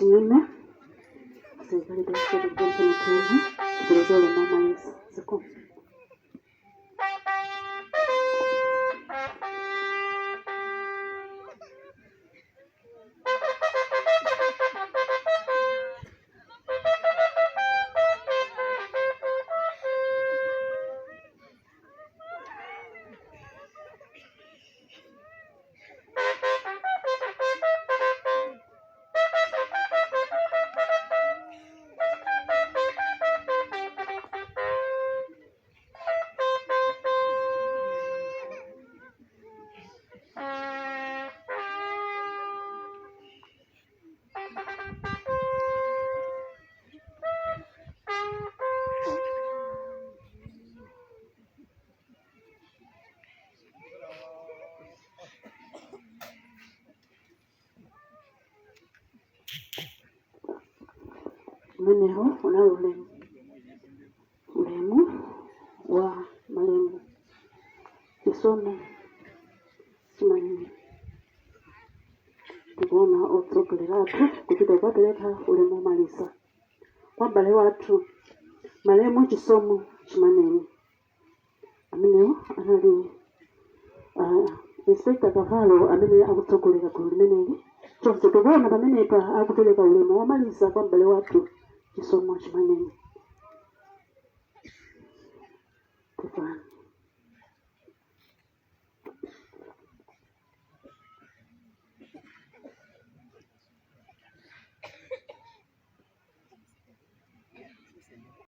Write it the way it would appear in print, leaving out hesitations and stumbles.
Tiyime asilikali tonse tikupempheni kuima tipereke ulemu womaliza. Zikomo. Umenewo unali ulemu, ulemu wa malemu Chisomo Chimaneni. Tikuona otsogolera athu kupita kukapereka ulemu womaliza kwa m'bale wathu malemu Chisomo Chimaneni. Amenewo anali Inspector Kavalo amene akutsogolera gulu limeneli. Choncho tikuona pamenepa akupereka ulemu womaliza kwa m'bale wathu Chisomo Chimaneni. Pepani.